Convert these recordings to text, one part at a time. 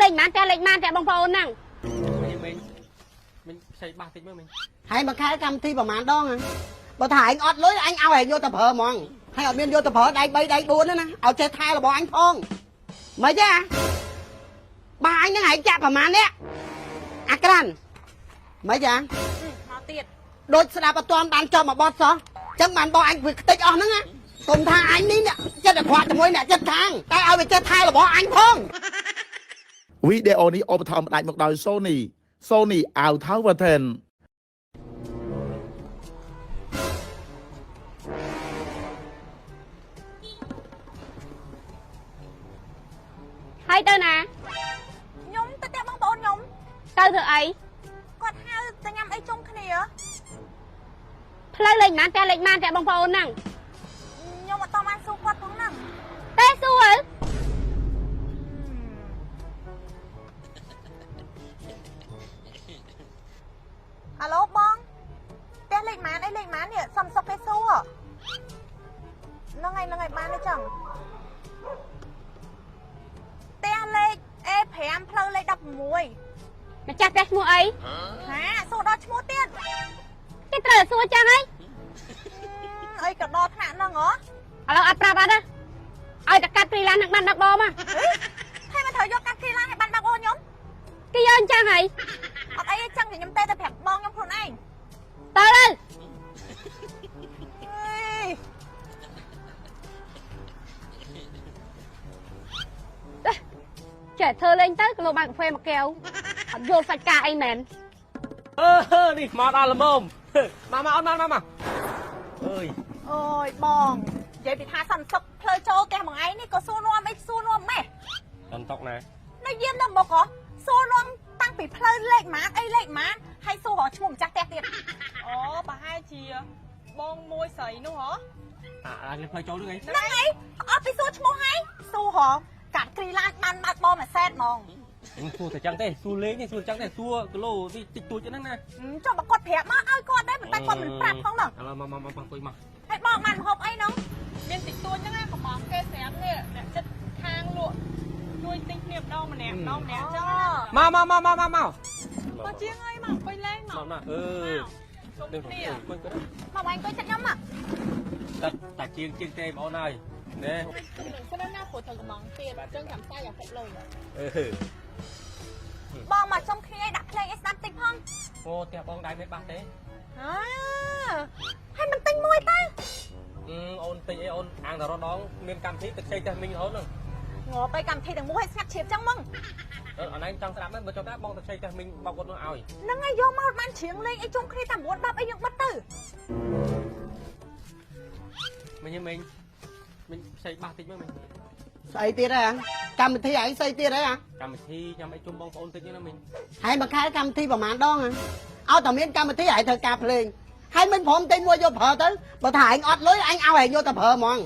លេខប៉ុន្មានផ្ទះលេខប៉ុន្មានផ្ទះបងប្អូនហ្នឹង មិញមិញមិញខ្ចីបាសតិចមើលមិញ ហើយមួយខែកម្មវិធីប្រហែលដងហ៎បើថាឯងអត់លុយអញឲ្យឯងយកទៅប្រើហ្មងហើយអត់មានយកទៅប្រើដៃ3ដៃ4ទេណាឲ្យចេះថែរបស់អញផងមិនទេបើអញនឹងឯងចាក់ប្រហែលនេះអាក្រាន់មិនទេ មកទៀត ដូចស្ដាប់អត់ទាន់បានចប់មួយបត់សោះចឹងបានបងអញវាខ្ទេចអស់ហ្នឹងណាកុំថាអញនេះអ្នកចិត្តអាក្រក់ជាមួយអ្នកចិត្តខាងតែឲ្យវាចេះថែរបស់អញផង វីដេអូនេះឧបត្ថម្ភផ្ដាច់មកដោយ Sony Sony អាវថៅវ៉ាថេន ហើយទៅណា ខ្ញុំទៅផ្ទះបងប្អូនខ្ញុំ ទៅធ្វើអី គាត់ហៅទៅញ៉ាំអីជុំគ្នា ផ្លូវលេខប៉ុន្មានផ្ទះលេខប៉ុន្មានផ្ទះបងប្អូនហ្នឹង ខ្ញុំអត់តបានសួរគាត់ផងហ្នឹង ទេសួរ ហៅឡូបងផ្ទះលេខម៉ានអីលេខម៉ាននេះសំសុកគេសួរហ្នឹងហើយហ្នឹងហើយបានទេចឹងផ្ទះលេខ A5 ផ្លូវលេខ16 ម្ចាស់ផ្ទះឈ្មោះអី ហាសួរដល់ឈ្មោះទៀត គេត្រូវតែសួរចឹងហើយ អីក៏ដល់ថ្នាក់ហ្នឹងហ៎ ឥឡូវអត់ប្រាប់អត់ណាឲ្យតែកាត់ព្រីឡាននឹងបានដឹកបងមក ហើយមិនត្រូវយកកាត់គ្រីឡានឲ្យបានបងប្អូនខ្ញុំ គេយកអញ្ចឹងហើយ អត់អីទេចឹងខ្ញុំទេតែប្រាប់បងខ្ញុំខ្លួនឯង ទៅទៅ ចេះធ្វើលេងទៅក៏លោកបានកាហ្វេមួយកែវអត់យល់សាច់ការអីមែន អឺនេះមកដល់ល្មមមកមកអូនមកមកមកអើយ អូយបងនិយាយពីថាសន្តិសុខផ្លូវចូលផ្ទះមួយឯងនេះក៏សួរនាំអីសួរនាំម៉េះ តន់តុកណា នៅយាមនៅមុខហ៎សួរនាំតាំងពីផ្លូវលេខម៉ានអីលេខម៉ានហើយសួររកឈ្មោះម្ចាស់ផ្ទះទៀត អូប្រហែលជាបងមួយស្រីនោះហ៎ អានេះផ្លូវចូលហ្នឹងឯង ហ្នឹងឯងអត់ពីសួរឈ្មោះហើយសួររកកាត់គ្រីឡាចបានបើកបងមួយសែតហ្មង សួរតែចឹងទេសួរលេងទេសួរចឹងទេសួរគីឡូនេះតិចតួចហ្នឹងណា ចុះបើគាត់ប្រាប់មកឲ្យគាត់ដែរប៉ុន្តែគាត់មិនប្រាប់ផងហ្នឹង ឥឡូវមកមកមកអង្គុយមក ហើយបងបានម្ហូបអីហ្នឹង មានតិចតួចហ្នឹងណាកំងគេស្រាប់នេះអ្នកចិត្តខាងលក់ជួយទិញគ្នាម្ដងម្នាក់ម្ដងម្នាក់អញ្ចឹងណា មកមកមកមកមកមក ក៏ជាងអីមកអង្គុយលេងមក មកមកអឺ ជុំគ្នា អង្គុយគាត់ មកឯងអង្គុយចិត្តខ្ញុំមក តែតែជាងជាងទេបងអូនហើយណែ នឹងស្នឹងណាព្រោះត្រូវកំងទៀតអញ្ចឹងចាំសាយឲ្យហុកលុយ អឺ បងមកសុំគ្នាឲ្យដាក់ភ្លេងឲ្យស្ដាប់តិចផង អូផ្ទះបងដៃមិនបាសទេ អើហើយមិនទិញមួយទៅ អូនទិញអីអូនអាងតែរដងមានកម្មវិធីទឹកខ្ចីផ្ទះមីងរហូតហ្នឹង ងទៅកម្មវិធីទាំងមូលឲ្យស្ងាត់ជ្រាបចឹងហ្មង អនឯងចង់ស្ដាប់ហ្នឹងបើចង់ស្ដាប់បងទឹកខ្ចីផ្ទះមីងបោកគាត់នោះឲ្យ ហ្នឹងហើយយកមកបានច្រៀងលេងអីជុំគ្នាតែ9 10អីយើងបិទទៅ មិញមិញមិញខ្ចីបាសតិចមើលមិញ ស្អីទៀតហ៎កម្មវិធីឯងស្អីទៀតហ៎ កម្មវិធីញ៉ាំអីជុំបងប្អូនតិចណាមិញ ហើយមួយខែកម្មវិធីប្រហែលដងហ៎ឲ្យតែមានកម្មវិធីឯងត្រូវការភ្លេងហើយមិនព្រមទិញមួយយកប្រើទៅបើថាឯងអត់លុយអញឲ្យឯងយកទៅប្រើហ្មង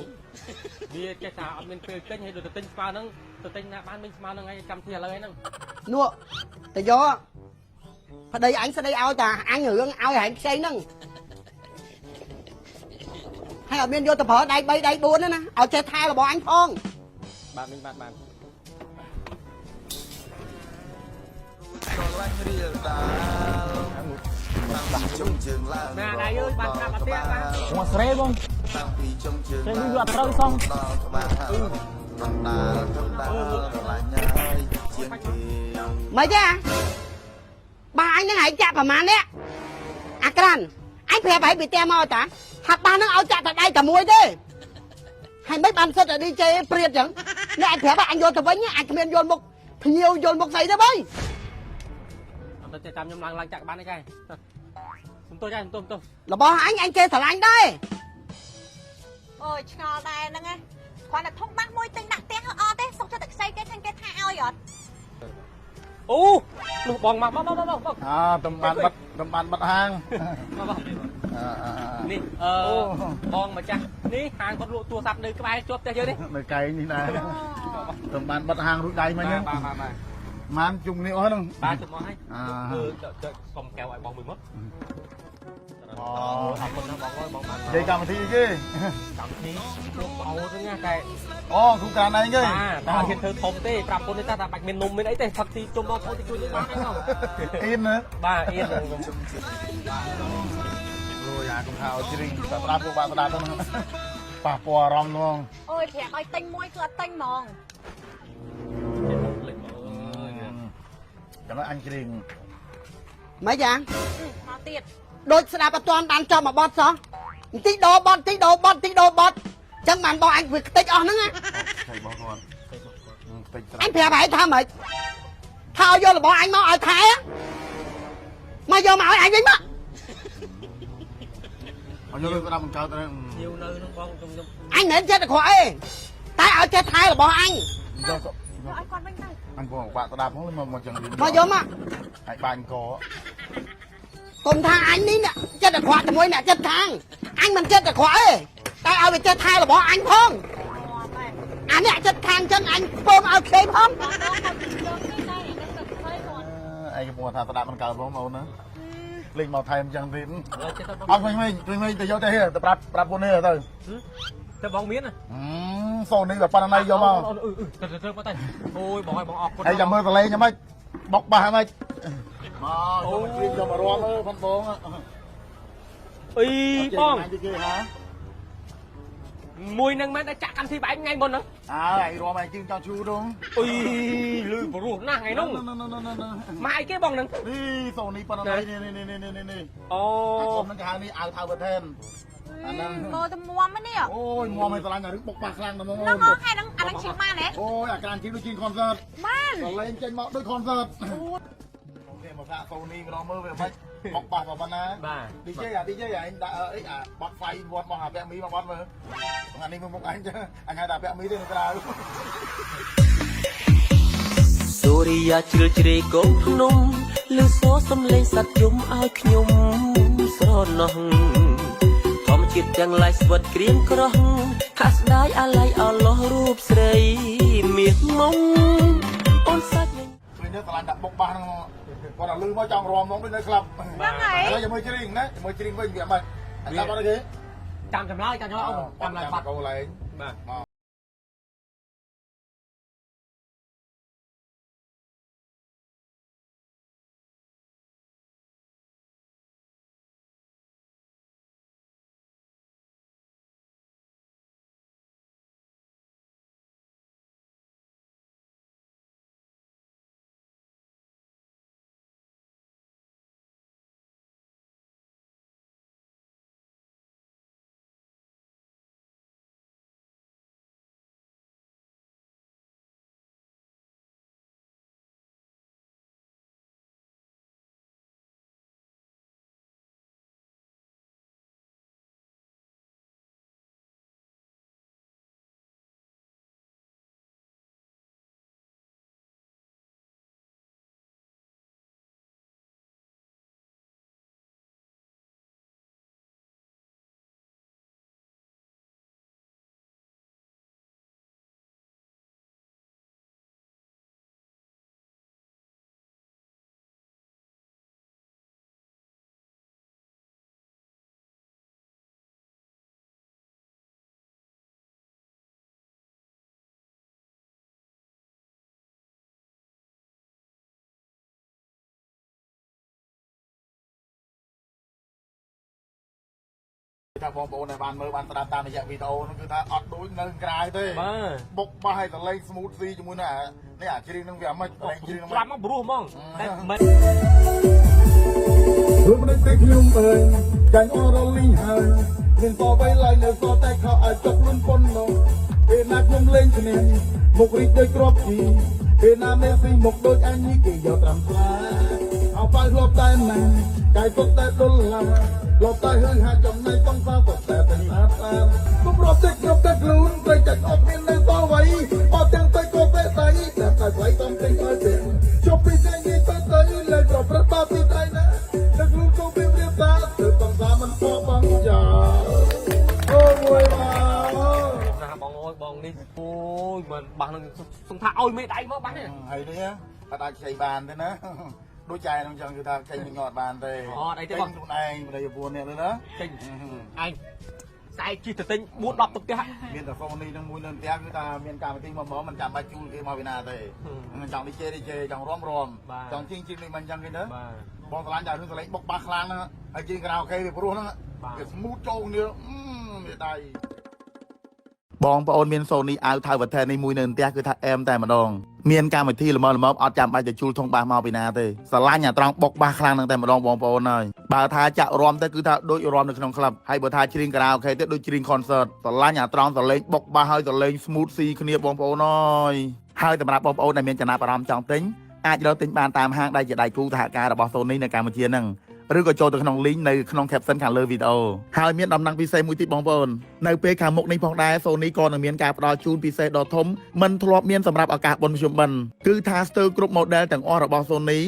វាចេះតែអត់មានពេលទិញហើយដូចទៅទិញស្មើហ្នឹងទៅទិញណាបានមិញស្មើហ្នឹងហើយកម្មវិធីឥឡូវហ្នឹង នោះទៅយកប្តីអញស្ដីឲ្យតាអញរឿងឲ្យឯងខ្ចីហ្នឹងហើយអត់មានយកទៅប្រើដៃ3ដៃ4ទេណាឲ្យចេះថែរបស់អញផង បាទមិញបាទបានណាដៃអើយបានស្ដាប់អត់ទេបាទ មកស្រេបងស្រេនេះវាអត់ត្រូវសោះ មិនទេបើអញនឹងឯងចាក់ប្រហែលនេះអាក្រាន់អញប្រាប់ឯងពីផ្ទះមកតាហាប់បាសនឹងឲ្យចាក់តែដៃតែមួយទេហើយមិនបានសិតតែ DJ ព្រាតចឹងនេះអញប្រាប់អញយកទៅវិញអញគ្មានយល់មុខភ្ញៀវយល់មុខស្អីទេបើ អត់ទៅតាមខ្ញុំឡើងឡើងចាក់បានទេកែសុំទោសចាសុំទោសសុំទោស របស់អញអញចេះស្រឡាញ់ដែរ អូយឆ្ងល់ដែរហ្នឹងណាគ្រាន់តែធុងបាសមួយទិញដាក់ផ្ទះអត់ទេសុខចិត្តតែខ្ចីគេឃើញគេថាឲ្យអត់ អូនោះបងមកមកមកមកមក អើតំបានបិទតំបានបិទហាង មកមកនេះអឺបងម្ចាស់នេះហាងគាត់លក់ទូរស័ព្ទនៅក្បែរជាប់ផ្ទះយើងនេះ នៅកែងនេះដែរតំបានបិទហាងរួចដៃមិញហ្នឹង បាទបាទបាទ ម៉ានជុំនេះអស់ហ្នឹង បាទជុំអស់ហើយ អើ គឺចុចសុំកែវឲ្យបងមួយមក អូ អរគុណណាស់បងអើយបងបាន និយាយកម្មវិធីអីគេ កម្មវិធីពួកប្អូនហ្នឹងណាតែ អូគ្រូកានឯងគេ បាទតែហ៊ានធ្វើធំទេប្រាប់ពុនទេថាបាច់មាននំមានអីទេផឹកស៊ីជុំបងប្អូនទៅជួយយើងបានហ្នឹង អៀនណា បាទអៀនហ្នឹង អូយ៉ាកុំថាឲ្យជ្រីងតែស្ដាប់ពួកបាក់ស្ដាប់ទៅហ្នឹងប៉ះពាល់អារម្មណ៍ហ្មង អូយប្រាប់ឲ្យទិញមួយគឺអត់ទិញហ្មង លេចមកអើយ ចាំអញជ្រីង មិនយ៉ាង មកទៀត ដូចស្ដាប់អត់ទាន់បានចំមកបត់សោះបន្តិចដោបត់បន្តិចដោបត់បន្តិចដោបត់ចឹងបានបងអញវាខ្ទេចអស់ហ្នឹងណា ឆៃរបស់គាត់តិចត្រា អញប្រាប់ឯងថាម៉េចថាឲ្យយករបស់អញមកឲ្យថែមកយកមកឲ្យអញវិញមក អញយកស្ដាប់បង្កើតទៅ ញៀវនៅហ្នឹងបងខ្ញុំខ្ញុំ អញមិនមែនចិត្តអាក្រក់ទេតែឲ្យចេះថែរបស់អញ យក យកឲ្យគាត់វិញទៅ អញបងបាក់ស្ដាប់ហ្នឹងមកមកចឹង មកយកមក ហើយបាញ់ក កុំថាអញនេះអ្នកចិត្តអាក្រក់ជាមួយអ្នកចិត្តខាងអញមិនចិត្តអាក្រក់ទេតែឲ្យវាចេះថែរបស់អញផងអាអ្នកចិត្តខាងចឹងអញពើមឲ្យគេផង បងបងគាត់យកទៅតែតែទឹកស្អីគាត់ ឯងកំពុងថាស្ដាប់មិនកើតបងអូនណាលេងមកថែមចឹងទៀត ឥឡូវចេះទៅបង អត់វិញវិញវិញវិញទៅយកទៅទៅប្រាប់ប្រាប់ពួកនេះទៅ ទៅបងមានណា សូននេះបើប៉ុណ្ណេះយកមក អឺទៅទៅទៅអូយបងឲ្យបងអរគុណ ហើយចាំមើលសលេងយ៉ាងម៉េចបុកបាសយ៉ាងម៉េចមកយកមកជ្រៀងយកមករំអើផងបង អីបង គេហា មួយនឹងមែនតែចាក់កម្មវិធីបែបថ្ងៃមុនហ្នឹង អើឯងរំឯងជើងចង់ឈូដង អីលឺព្រោះណាស់ថ្ងៃនោះមកអីគេបងហ្នឹង នេះសូនីប៉ុណ្ណេះនេះនេះនេះនេះនេះ អូ អាកុំហ្នឹងគេហៅនេះអាវថៅប្រថេនអាហ្នឹង មើលទៅមួមនេះ អូយមួមិនស្រឡាញ់អារឿងបុកបាសខ្លាំងតែហ្មង ហ្នឹងហ៎ហ្នឹងអាហ្នឹងឈឹងបានហ៎ អូយអាក្រានជីដូចជាង concert បាន សលេងចេញមកដូច concert អូខេមកសាកសូនីម្ដងមើលវាមិនបុកបាសប៉ុណ្ណា បាទ DJ អា DJ ឯងដាក់អីអាបត់ហ្វៃវត្តមកអាពាក់មីមកបត់មើលថ្ងៃនេះមុខអញអញហៅថាពាក់មីទេនៅក្រៅ សូរិយាជ្រិលជ្រេកងភ្នំឮសូរសំលេងសត្វយំឲ្យខ្ញុំស្រណោះធម្មជាតិទាំងឡាយស្វិតក្រៀមក្រោះហាក់ស្ដាយអាល័យអលោះរូបស្រីមាសមុំអូនសាច់ញញ ឃើញទៅស្រឡាញ់ដាក់បុកបាសហ្នឹងគាត់ដល់លឺមកចង់រំហ្មងដូចនៅក្លឹប ហ្នឹងហើយ ឥឡូវយកមើលជ្រីងណាមើលជ្រីងវិញវាមិនអញដាក់បាត់គេ ចាំចម្លើយចាំចម្លើយអូចាំចម្លើយបាត់ កោលែង បាទ មក ថាបងប្អូនដែលបានមើលបានស្ដាប់តាមរយៈវីដេអូហ្នឹងគឺថាអត់ដូចនៅក្រៅទេ បាទ បុកបាសឲ្យតលេង smooth ស៊ីជាមួយនឹងអានេះអាជ្រៀងហ្នឹងវាអាម៉េចតលេងជ្រៀងហ្នឹង ប្រាប់មកព្រោះហ្មងតែមិន រួមនឹងតែខ្ញុំអើយចាញ់អរលីងហើយមានតបីឡៃនៅសតែខោឲ្យចុកលុនប៉ុននោះពេលណាខ្ញុំលេងគ្នាមុខរីកដូចក្របជីពេលណាមេស៊ីមុខដូចអញនេះគេយកត្រាំស្លាអោប៉ៅធ្លាប់តែណាកាយសុកតែដុល្លារលបតែហឺហាចំណៃបងសាសុកតែតែស្អាតស្អាតគុំរាប់តែគ្រប់តែខ្លួនត្រីចាច់អត់មាននៅតអ្វីអត់ទាំងតែក៏តែតៃតែតែស្លៃតំទិញឲ្យទាំងជប់ពីតែនិយាយទៅទៅលេងប្រព្រឹត្តបាបពីតៃណាតែខ្លួនក៏វារៀបតាទៅបងសាមិនពបងចាអូមួយមក ណាបងអើយបងនេះអូយមិនបាសនឹងសឹងថាឲ្យមេដៃមកបាសនេះ ហើយនេះ អត់អាចខ្ចីបានទេណាដូចចែនឹងចឹងគឺថាចេញញអត់បានទេ អត់អីទេបង ខ្លួនឯងប្តីប្រពន្ធនេះណា ទិញឯងស្អែកជិះទៅទិញ4 10ទុកផ្ទះ មានតែ Sony នឹងមួយនៅផ្ទះគឺថាមានកម្មវិធីមកមកមិនចាំបាច់ជួលគេមកពីណាទេចង់ DJ DJ ចង់រាំរាំចង់ជិះជិះនេះមិនចឹងគេទៅ បាទ បងស្រឡាញ់តែរឿងសលេងបុកបាសខ្លាំងហ្នឹងហើយជិះក្រៅគេវាព្រោះហ្នឹងវា smooth ចូលគ្នាវាដៃបងប្អូនមាន Sony អាវថៅវថេនេះមួយនៅផ្ទះគឺថាអែមតែម្ដងមានកម្មវិធីល្មមល្មមអត់ចាំបាច់ទៅជួលធុងបាសមកពីណាទេស្រឡាញ់អាត្រង់បុកបាសខ្លាំងហ្នឹងតែម្ដងបងប្អូនហើយបើថាចាក់រាំទៅគឺថាដូចរាំនៅក្នុងក្លឹបហើយបើថាច្រៀងខារ៉ាអូខេទៅដូចច្រៀង concert ស្រឡាញ់អាត្រង់សលេងបុកបាសហើយសលេង smooth ស៊ីគ្នាបងប្អូនអើយហើយសម្រាប់បងប្អូនដែលមានចំណាប់អារម្មណ៍ចង់ទិញអាចរកទិញបានតាមហាងដែលជាដៃគូសហការរបស់ Sony នៅកម្ពុជាហ្នឹងឬក៏ចូលទៅក្នុង link នៅក្នុង caption ខាងលើវីដេអូហើយមានដំណឹងពិសេសមួយទៀតបងប្អូននៅពេលខាងមុខនេះផងដែរ Sony ក៏នឹងមានការផ្ដល់ជូនពិសេសដ៏ធំមិនធ្លាប់មានសម្រាប់ឱកាសបុណ្យភ្ជុំបិណ្ឌគឺថាស្ទើរគ្រប់ model ទាំងអស់របស់ Sony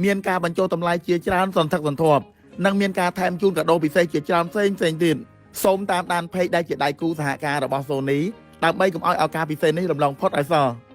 មានការបញ្ចុះតម្លៃជាច្រើនសន្ធឹកសន្ធាប់និងមានការថែមជូនកាដូពិសេសជាច្រើនផ្សេងផ្សេងទៀតសូមតាមដាន page ដែលជាដៃគូសហការរបស់ Sony ដើម្បីកុំឲ្យឱកាសពិសេសនេះរំលងផុតឲ្យសោះ។